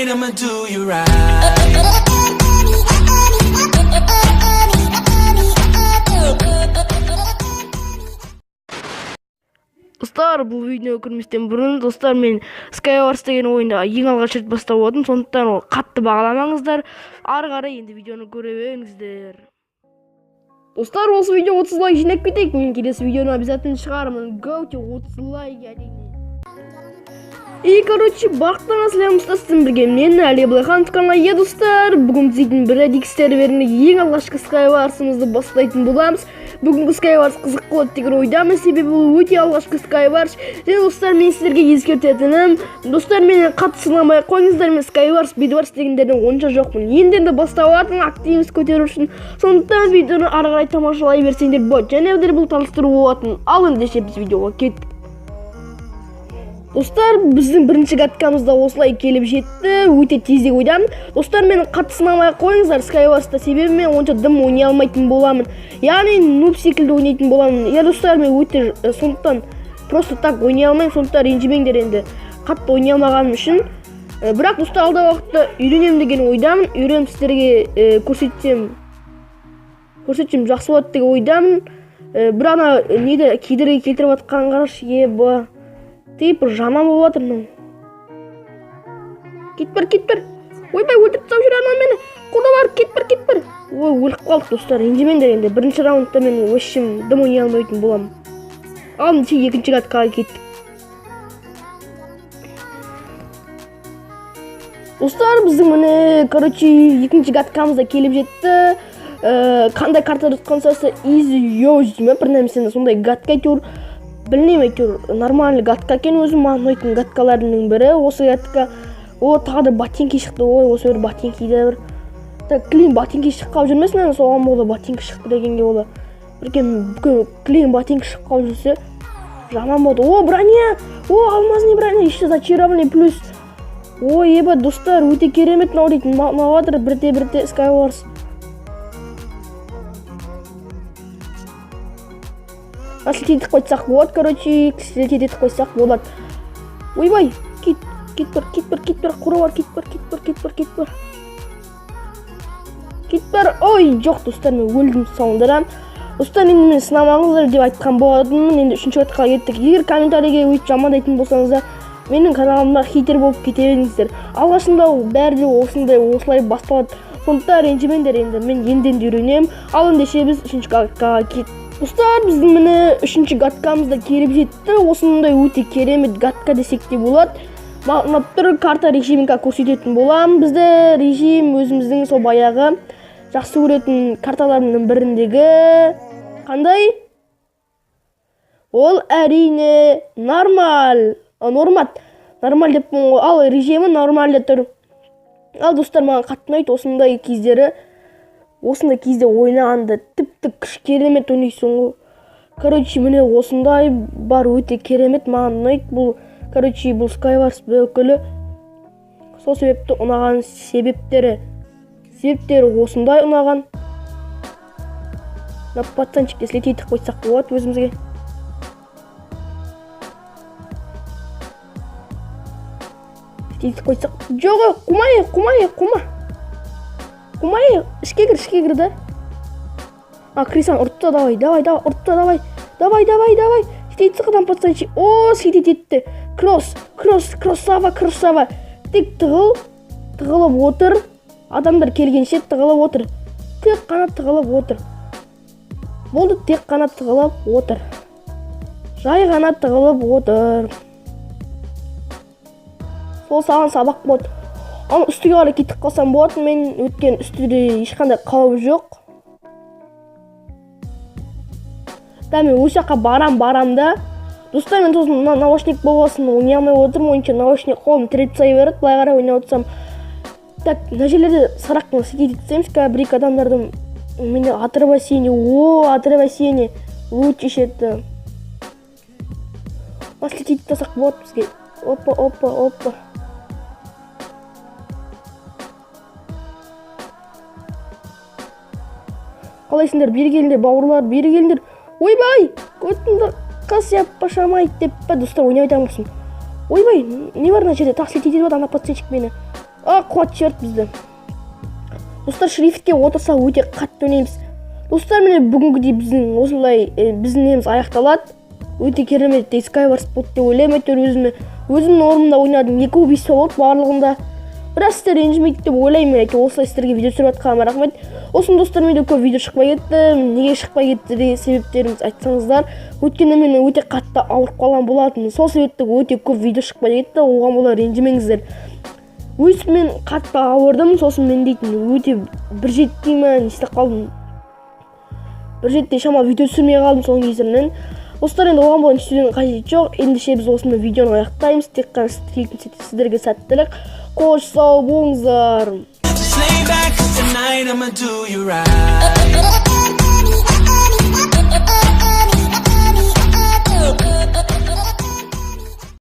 Tonight I'ma do you right. Достар, бұл видеоны көрместен бұрын, достар, мен Skywars деген ойынды ең алғаш рет бастап отырмын, сондықтан ол қатты бағаламаңыздар. Ары қарай енді видеоны көре беріңіздер. Достар, осы видео 30 лайк жинап кетейік. Мен келесі видеоны обязательно шығарамын. Go to 30 лайк, әрине. И, короче, бақтан сәлем, сіздермен бірге мен, Әли Абылайханов каналы. Е, достар, бүгін біздің бір Адик серверінің ең алғашқы Skywars'ымызды бастайтын боламыз. Бүгінгі Skywars қызық болады деген ойдамын, себебі бұл өте алғашқы Skywars. Және, достар, мен сіздерге ескертетінім, достар, мені қатты сынамай қойыңыздар, мен Skywars, Bedwars дегендерден онша жоқпын. Енді енді бастап жатырмын активность көтеру үшін. Сондықтан видеоны ары қарай тамашалай берсеңдер болады. Және де бұл таныстыру болатын. Ал ендеше біз видеоға кеттік. Достар, біздің бірінші каткамыз да осылай келіп жетті. Өте тез деп ойдамын. Достар, мені қатты сынамай қойыңыздар Skywars'та, себебі мен онша дым ойнай алмайтын боламын. Яғни нуб секілді ойнайтын боламын. Я, достар, мен өте сондықтан просто так ойнай алмаймын, сондықтан ренжімеңдер енді. Қатты ойнай алмағаным үшін. Бірақ, достар, алдағы уақытта үйренемін деген ойдамын. Үйреніп сіздерге көрсетсем жақсы болады деген ойдамын. Бірақ ана неде кедергі келтіріп жатқанын қарашы, еба. Тип жаман болып жатыр мынау. Кет бір, кет бір. Ойбай, өлтіріп тастап жүр анау мені. Құда бар, кет бір, кет бір. Ой, өліп қалдық, достар. Ренжімеңдер енді. Бірінші раундта мен вообще дым ойнай алмайтын боламын. Ал ендеше екінші каткаға кеттік. Достар, біздің міне, короче, екінші каткамыз да келіп жетті. Қандай карта ұтқан сосы Easy Yoz ме, бір нәрсені сондай катка әйтеуір. Білмеймін, әйтеуір нормальный катка екен, өзім маған ұнайтын каткалардың бірі осы катка. О, тағы да ботинки шықты. Ой, осы бір ботинки де бір. Так, клин ботинки шығып қалып жүрмесін, ана соған бола ботинки шықты дегенге бола. Бірген клин ботинки шығып қалып жүрсе жаман болды. О, броня! О, алмазный броня, еще зачарованный плюс. Ой, еба, достар, өте керемет мынау дейтін. Ұнап жатыр бірте-бірте Skywars. Слететіп қойсақ болады, короче, слететіп қойсақ болады. Ойбай, кет, кет бір, кет бір, кет бір, құры бар, кет бір, кет бір, кет бір, кет бір. Кет бір, ой, жоқ, достар, мен өлдім соңында. Достар, енді мені сынамаңыздар деп айтқан болатынмын. Енді үшінші катқа кеттік. Егер комментарийге өйтіп жамандайтын болсаңыздар, менің каналымда хейтер болып кете беріңіздер. Алғашында бәрі де осындай, осылай басталады. Сондықтан ренжімеңдер енді, мен енді-енді үйренемін. Ал ендеше біз үшінші каткаға кеттік. Достар, біздің міне үшінші каткамыз да келіп жетті. Осындай өте керемет катка десек те болады. Маған ұнап тұр. Карта режимін қазір көрсететін боламын. Бізде режим өзіміздің сол баяғы жақсы көретін карталарымның біріндегі қандай? Ол әрине нормаль. Нормат. Нормаль деппін ғой. Ал режимі нормальде тұр. Ал достар, маған қатты ұнайды осындай кездері. Осындай кезде ойнағанда тіпті күш керемет ойнайсың ғой. Короче, міне осындай бар, өте керемет, маған ұнайды бұл. Короче, бұл Skywars бүкілі. Сол себепті ұнаған себептері. Себептері осындай ұнаған. Мына пацанчикті слететіп қойсақ болады өзімізге. Слететіп қойсақ. Жоқ, ой, қумай, қумай, қума. Қумай, ішке кір, ішке кір да. А, Крисан ұртты, давай, давай, давай, ұртты, давай. Давай, давай, давай. Слететіп адам пацанчик. О, слететіп етті. Кросс, кросс, кроссава, кроссава. Тек тығыл, тығылып отыр. Адамдар келгенше тығылып отыр. Тек қана тығылып отыр. Болды, тек қана тығылып отыр. Жай ғана тығылып отыр. Сол саған сабақ болды. Ал үстіге қарай кетіп қалсам болады, мен өткен үстіде ешқандай қауіп жоқ. Да, мен осы жаққа барам, барам да. Достар, мен сосын мына наушник болғасын ойнай алмай отырмын, ойынша наушник қолым тіреп тастай береді, былай қарай ойнап отырсам. Так, мына жерлерде сарақтың сидеть етсеміз, қазір бір екі адамдардың міне отрывосение, о, отрывосение, лучше шетті. Слететь тастасақ болады бізге. Опа, опа, опа. Қалайсыңдар, бері келіңдер, бауырлар, бері келіңдер. Ойбай, көтімді қас яппашамайды деп па, достар, ойнап айтамын құрсын. Ойбай, не бар мына жерде? Тағы слететь етіп жатыр ана подсечек мені. А, құлатып жіберді бізді. Достар, шрифтке отырса, өте қатты ойнаймыз. Достар, міне, бүгінгідей біздің осылай біздің неміз аяқталады. Өте керемет Skywars болды деп ойлаймын. Әйтеуір, өзіме өзімнің орнымда ойнадым. Екі убийство болды барлығында, бірақ сіздер ренжімейді деп ойлаймын. Әйтеуір, осылай сіздерге видео түсіріп жатқаныма рахмет. Осыны, достар, менде көп видео шықпай кетті. Неге шықпай кетті деген себептеріңізді айтсаңыздар. Өйткені мен өте қатты ауырып қалған болатынмын, сол себепті өте көп видео шықпай кетті. Оған бола ренжімеңіздер. Өйстіп мен қатты ауырдым. Сосын мен дейтін өте бір жетідей ма, не істеп қалдым, бір жетідей шамалы видео түсірмей қалдым соның кесірінен. Достар, енді оған бола ештеңенің қажеті жоқ. Ендеше, біз осымен видеоны аяқтаймыз. Тек қана сіздерге сәттілік. Қош, сау болыңыздар. Just lay back, 'cause tonight I'ma do you right.